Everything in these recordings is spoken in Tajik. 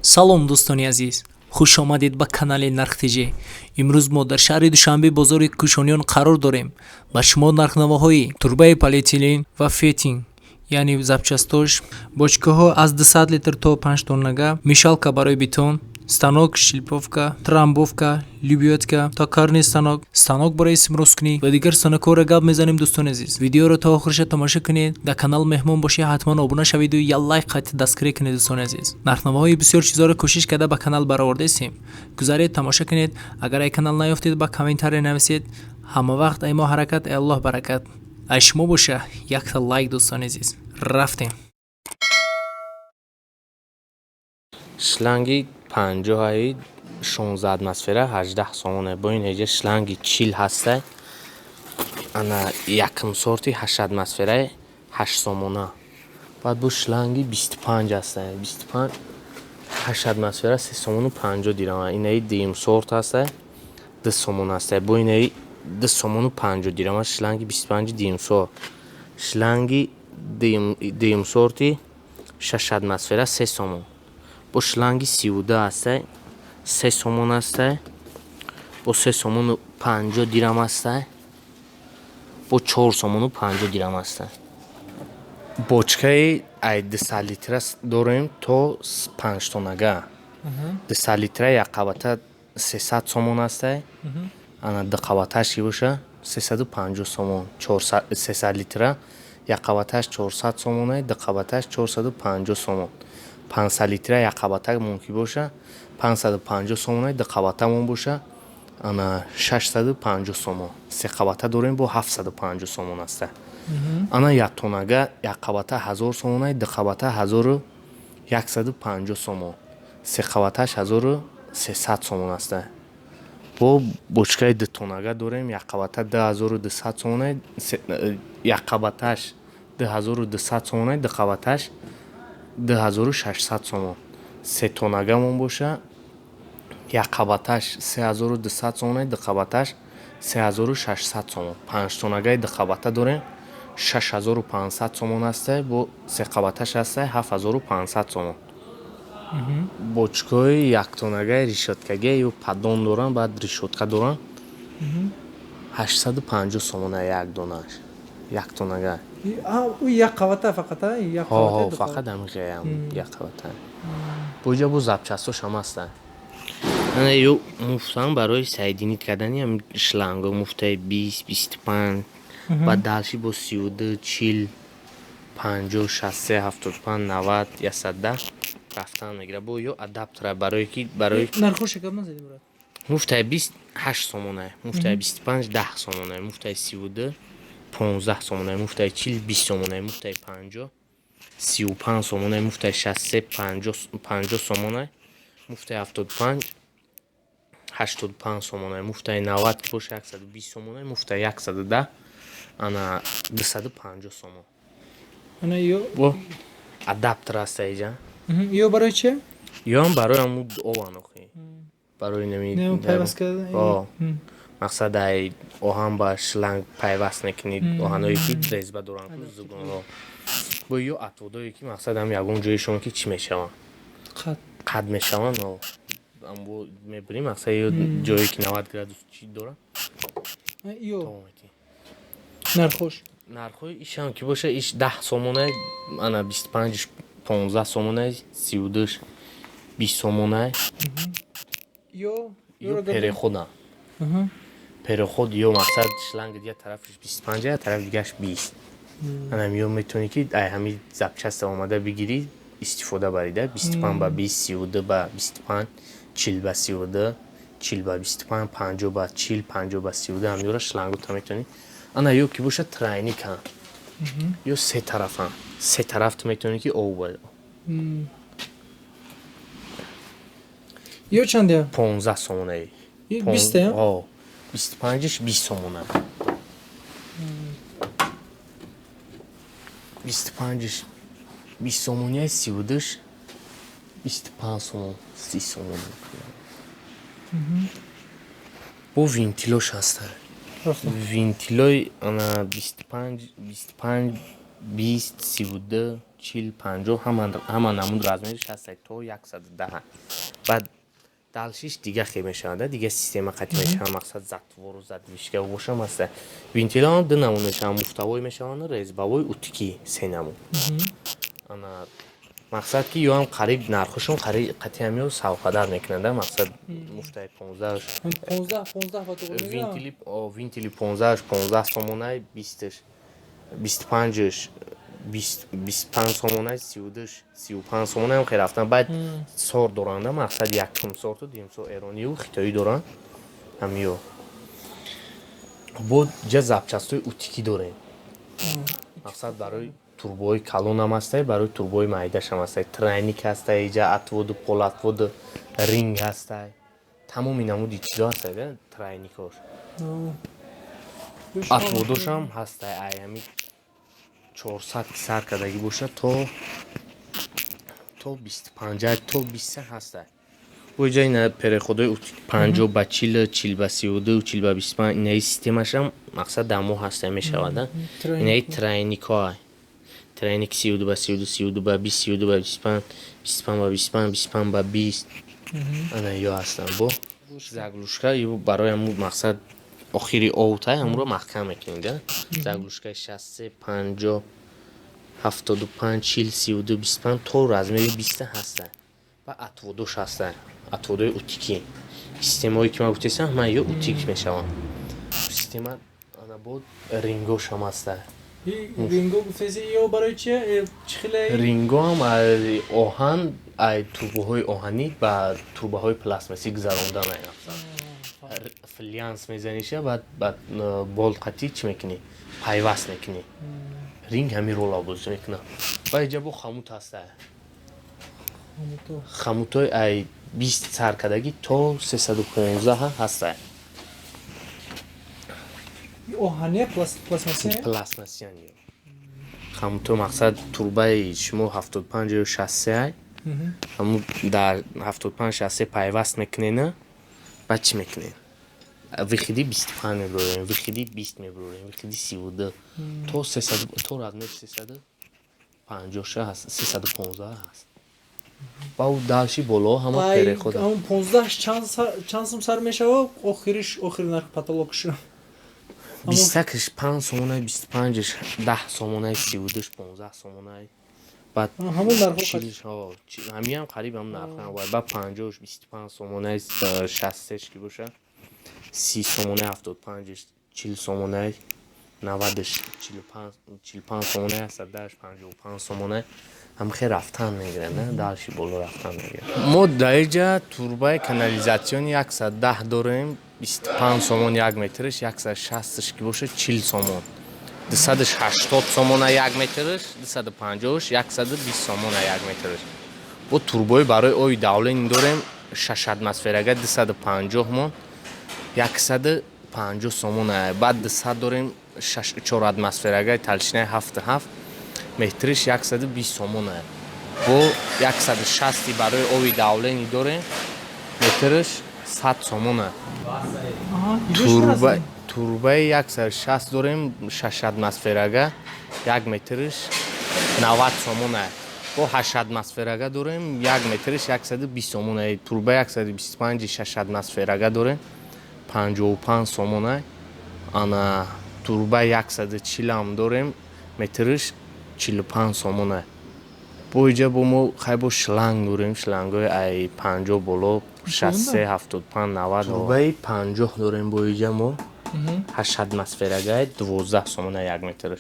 Салом, дӯстони азиз, хуш омадед ба канали Нарх ТЖ. Имрӯз мо дар шаҳри Душанбе, бозори Кӯшониён қарор дорем. Ба шумо нархнавоҳои турбаи полиэтилен ва фитинг, яъне запчастош, бочкаҳо аз 200 литр то 5 тоннага, мешалка барои бетон, станок шлифовка, трамбовка, лебёдка, токарный станок, станок барои симрозкунӣ ва дигар станокҳоро гап мезанем. Дӯстони азиз, видеоро то охириша тамошо кунед. Дар канал меҳмон бошед, ҳатман обуна шаведу як лайк қайти дастгирӣ кунед. Дӯстони азиз, нархнавоҳои бисёр чизҳоро кӯшиш карда ба канал баровардаистем. Гузаред, тамошо кунед. Агар ай канал наёфтед, ба комментария нависед. Ҳама вақт ай мо ҳаракат, ай Аллоҳ баракат, ай шумо боша якта лайк. Дӯстони азиз, рафтем. Шланги 50-аи 16 атмосфера 18 сомоне. Бо ин эҷа шланги 40 ҳаста, ана якм сорти 8 атмосфераи 8 сомона. Баъд бо шланги 25 ҳаста, 25 8 атмосфера 3 сомону 50 дирама. Инаи дуюм сорт ҳаста, 2 сомон ҳаста. Бо инаи 2 сомону 50 дирама шланги 25 дуюм сорт. Шланги дуюм сорти 6 атмосфера 3 сомон. Бо шланги 32 ҳаста, 3 сомон ҳаста. Бо 3 сомону 50 дирам ҳаста, бо 4 сомону 50 дирам ҳаста. Бочкаи ай 200 литра дорем то панҷтонага. 200 литра якқабата 300 сомон ҳаста, ана дуқабаташ ки боша 350 сомон. 300 литра якқабаташ 400 сомона, дуқабаташ 450 сомон. 500 литра якқабата мумкин боша 550 сомона, дуқабатамон боша ана 650 сомон. Сеқабата дорем, бо 750 сомон аста. Ана яктонага якқабата 1000 сомона, дуқабата 1150 сомон, сеқабаташ 1300 сомон аста. Бо бочкаи дутонага дорем, якқабата 2200 сомона, якқабаташ 2200 сомона, дуқабаташ 2600 сомон. Сетонагамон боша якқабаташ 3200 сомона, дуқабаташ 3600 сомон. Панҷтонагаи дуқабата дорем, 6500 сомон аста, бо сеқабаташ аста 7500 сомон. Бочкаҳои яктонагаи решёткагия ё поддон доранд, баъд решётка доранд, 850 сомона як донааш яктонага. Ӯ як қабата фақат? Фақат ҳамихеям, як қабата. Боҷа бо запчастош ҳам ҳастанд. Ана ё муфтан барои соединить кардани ҳами шланго, муфтаи 20, 25, баъд дальше бо 32, 40, 50, 63, 75, 90, 110 рафтан мегирад. Бо ё адаптера барое ки барои Нархоша гап назадем, брат. Муфтаи 20 8 сомона, муфтаи 25 10 сомона, муфтаи 32 15 сомона, муфтаи 40 20 сомона, муфтаи 50 35 сомона, муфтаи 63 50 сомона, муфтаи 75 85 сомона, муфтаи 90 ки боша 120 сомона, муфтаи 110 ана 250 сомон. Ана ё? Бо адаптер аста иҷа. Ё барои чи? Ёам барои ҳаму ован охи, барои нами пайваст кардан. Мақсад, ай оҳан ба шланг пайваст мекунӣ, оҳаное ки резьба доранд, зугонҳо. Бо ё отводое ки мақсад ҳам ягон ҷоишон ки чӣ мешаванд, қад мешаванд, мебурӣ, мақсад ё ҷое ки 90 градус чӣ дорад. Ё нархош? Нархҳои ишам ки боша, иш 10 сомона, ана 25-ш 15 сомона, 32-ш 20 сомона. Ё? Ё перехода, переход ё мақсад шланги як тарафаш 25, як тарафи дигараш 20. Анам ё метавонӣ ки ай ҳами запчаста омада бигирӣ, истифода барида. 25 ба 20, 32 ба 25, 40 ба 32, 40 ба 25, 50 ба 40, 50 ба 32, ҳамёра шлангота метавонӣ. Ана ё ки боша тройникан, ё се тарафан, се тараф ту метавонӣ ки об барӣ. Ё чандя? 15 сомонаи. Биста? 25-ш 20 сомона, 25-ш 20 сомония, 32-ш 25 сомон, 30 сомон. Бо винтилош ҳаста. Винтилои ана 25, 25, 20, 32. 40, 50, ҳама намуд размериш ҳастай, то 110. Баъд дальшиш дига хел мешавад, дига система қатъи мешавад, мақсад, затвору задвижка бошам ҳаста. Винтилам ду намуд мешавад: муфтовой мешаванд, резьбовой, утюги, се намуд. Ана, мақсад, ки ёам қариб нархошон қатъи ҳамиё савқадар мекунанд. Мақсад, муфтаи 15. 15, 15 ба туғри. Винтили 15-аш 15 сомонай, 20-аш 25-аш 25 сомонай, 32-ш 35 сомонаям хел рафтан. Баъд сор доранда, мақсад, якум сорту дуюм сор, эронию хитоӣ доранд ҳамиё. Бо ҷа запчастои утюги дорем, мақсад, барои турбои калонам ҳастай, барои турбои майдашам ҳастай. Тройник ҳастай иҷа, отводу, полуотводу, ринг ҳастай, тамоми намуди чизо ҳастай. Тройникош, отводошам ҳастай. Ай ҳами 400 ки сар кардагӣ бошад, то 25, то 20 ҳастай. Бо иҷа ина переходои 50 ба 40, 40 ба 32, 40 ба 25, инаи системашам, мақсад, дамо ҳастай, мешавад. Инаи тройникҳоай, тройник 32 ба 32, 32 ба 20, 32 ба 25, 25 ба 25, 25 ба 20, ана ё ҳастанд. Бо заглушка ё барои ҳамун, мақсад, охири овтай ҳамунро маҳкам мекунед. Заглушкаи 63, 50, 75, 40, 32, 25 то размери 20 ҳаста. Ва отводош ҳаста, отводои утюги. Системаое ки ман гуфтесам, ҳама ё утюг мешаванд система. Ана, бо рингошам ҳаста. Ринго гуфтеси, ё барои чи, чӣ хеле? Рингоам аз оҳан, ай трубаҳои оҳанӣ ба трубаҳои пластмассӣ гузарондан. Флянс мезаниша, баъд болт қатӣ чӣ мекунӣ, пайваст мекунӣ. Ринг ҳамин рола бозӣ мекунад. Ва иҷа бо хомут ҳаста, хомутҳои ай 20 сар кардагӣ то 315 ҳаста. Оҳания, пластмассия? Пластмассиян хомутҳо. Мақсад, трубаи шумо 75 ё 63 ай, ҳамун дар 75, 63 пайваст мекунена. Баъд чӣ мекунед? Выходи 25 мебурорем, выходи 20 мебурорем, выходи 32 то 300, то размери 350 ҳаст, 315 ҳаст. Ба ӯ дальше боло ҳама переход. Ҳамун 15 чанд сум сар мешава, охириш, охири нарх, потолокш? 21-ш 5 сомонай, 25-ш 10 сомонай, 32-ш 15 сомонай. Баъд ҳамон нархҳо. Ҳамиам қариб ҳам нархҳо. Баъд 50-ш 25 сомонай, 63-ш ки боша 30 сомонай, 75-ш 40 сомонай, 90-ш 45 сомонай, ҳастад, 55 сомонай. Ҳам хел рафтан мегирад, на дальше боло рафтан мегирад. Мо дар иҷа трубаи канализациони 110 дорем, 25 сомон як метриш, 160-ш ки бошад 40 сомон, 200-ш 80 сомона як метриш, 250-ш 120 сомона як метриш. Бо трубои барои ои давление дорем, шаш атмосферага, 250 мон, 150 сомона. Баъд 200 дорем, чор атмосферага, толщинаи 7,7, метриш 120 сомона. Бо 160-и барои ови давление дорем, метриш 100 сомона. Трубаи 160 дорем, шаш атмосферага, як метриш 90 сомона. Бо ҳашт атмосферага дорем, як метриш 120 сомона. Труба 125 шаш атмосферага дорем, 55 сомона. Ана, труба 140-ам дорем, метриш 45 сомона. Бо иҷа бо мо хай бо шланг дорем, шлангҳои ай 50 боло, 63, 75, 90. Трубаи 50 дорем бо иҷа мо, ҳашт атмосферагай, 12 сомона як метриш.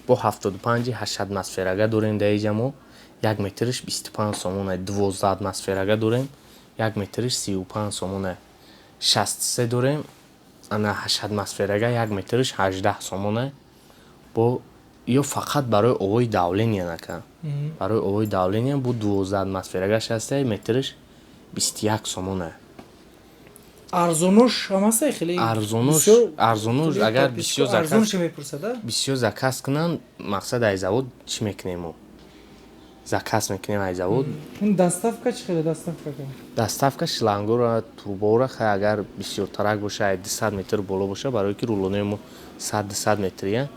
Бо 75-и ҳашт атмосферага дорем дар иҷа мо, як метриш 25 сомона. 12 атмосферага дорем, як метриш 35 сомона. 63 дорем, ана, ҳашт атмосферага, як метриш 18 сомона. Бо ё фақат барои овои давления нака, барои овои давления бо 12 атмосферагаш ҳаста, метриш 21 сомона. Арзонош ҳам ҳаста хеле? Арзонош агар бисёр заказ арзонша мепурсад, а? Бисёр заказ кунанд, мақсад, ай завод чӣ мекунем? Мо заказ мекунем ай завод. Доставка чӣ хеле, доставка? Доставка шлангора, трубора хай, агар бисёртарак боша, ай 200 метр боло боша, барое ки рулонои мо 100, 200 метриянд,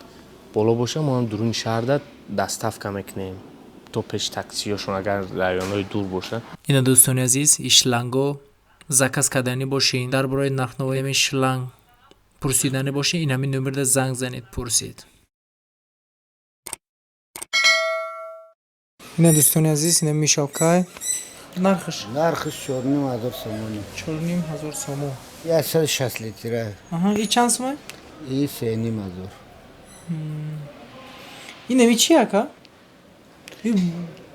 боло боша, мо ҳам дуруни шаҳрда доставка мекунем. То пеши таксиёшон, агар районҳои дур бошад. Ина, дӯстони азиз, и шланго заказ карданӣ бошед, дар бораи нархнавои шланг пурсиданӣ бошед, ин ҳамин номерда занг занед, пурсед. Ина, дӯстони азиз, ина мешалкай, нархаш? Нархаш 4500 сомонӣ. 4500 сомон. 160 литра. Аҳа, и чанд сомон? И 3500. Ин ами чи, ака? И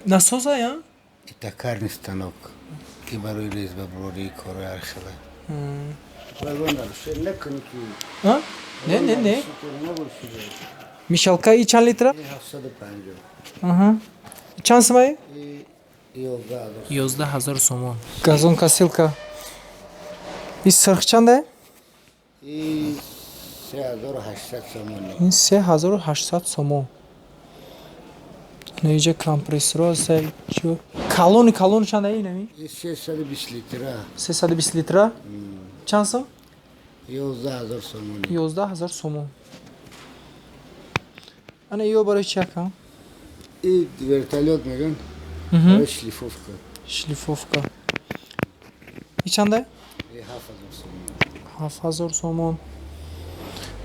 насоза я? И токарный станок, ки барои резьбабурории корҳои ҳархела. Накунӣ ки. А? Не, не, не. Мешалка и чанд литра? 750. Аҳа. Чанд сомон? И 11 000. 11 000 сомон. Газонкосилка. И сирх чанда? И 3800 сомонӣ. Ин 3800 сомон. Инаиҷа компрессорро ҳаста. Калони калони чанда инами? И 320 литра. 320 литра чанд сом? 11 000 сомонӣ. 11 000 сомон. Ана ё барои чи, ака? И вертолёт мегӯянд, барои шлифовка. Шлифовка. И чанда? И 7000 сомонӣ. 7000 сомон.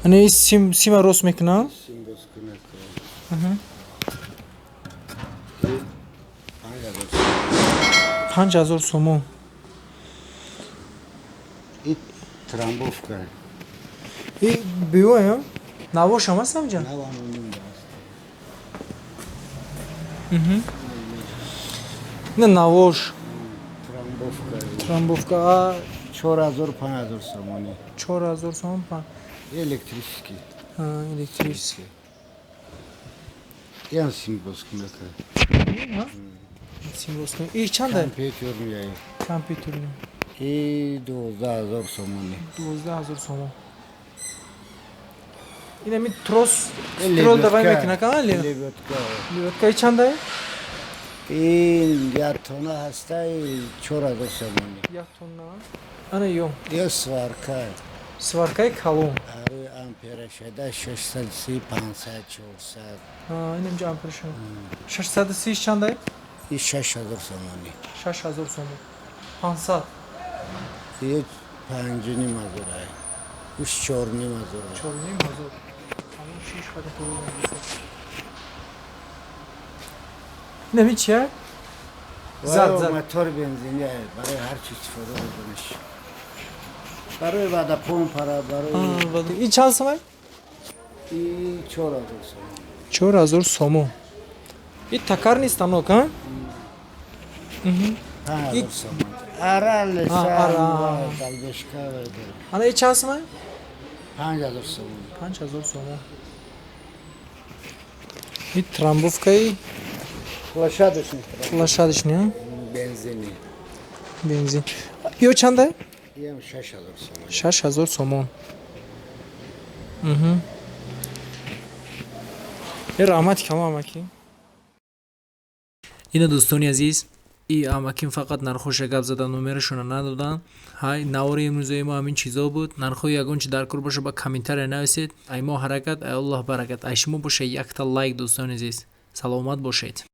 Ана и сим, сима рост мекунам? Сим рост кунад. 5000. 5000 сомон. И трамбовка. И биёя навошам аст ҳамҷа? Навам аст. Ина навош. Трамбовка. Трамбовка. 4000, 5000 сомонӣ. 4000 сомон. Электрический. Электрический. Ям симбоз кунад. Симбоз. И чанда? Компьютерный. Компьютерный. И 12 000 сомонӣ. 12 000 сомон. Инами трос, строл давай мекуна ка? Лебедка. Лебедка и чанда? Ин як тонна ҳастай, 4000 сомонӣ. Як тонна. Ана ё? Ё сварка. Сваркаи калон. Ари амперашада 630, 500, 400. Инамҷа ампераша 630 чандай? И 6000 сомонӣ. 6000 сомон. 500. Ё 5500 ай. Уш 4500 ай. 4500. Ҳамон шиш хада. Инами чия? Зад, зад. Мотор бензини ай, барои ҳар чи истифода бурданаш. Барои водопомпара, барои. И чанд сомон? И 4000 сомон. 4000 сомон. И токарный станок, а? 5000 сомон. Ара, леса, ара. долбежка. Ана и чанд сомон? 5000 сомон. 5000 сомон. И трамбовкаи. Лошадочный. Лошадочный, а? Бензини. Бензин. Ё чанда? Ям 6000 сомон. 6000 сомон. Е, раҳмати калом, амаки. Ина, дӯстони азиз, и амакин фақат нархоша гап зада, номерашона надоданд. Ҳай, навори имрӯзаи мо ҳамин чизо буд. Нархҳои ягон чи дар кор боша, ба комментария нависед. Ай мо ҳаракат, ай Аллоҳ баракат, ай шумо боша якта лайк. Дӯстони азиз, саломат бошед.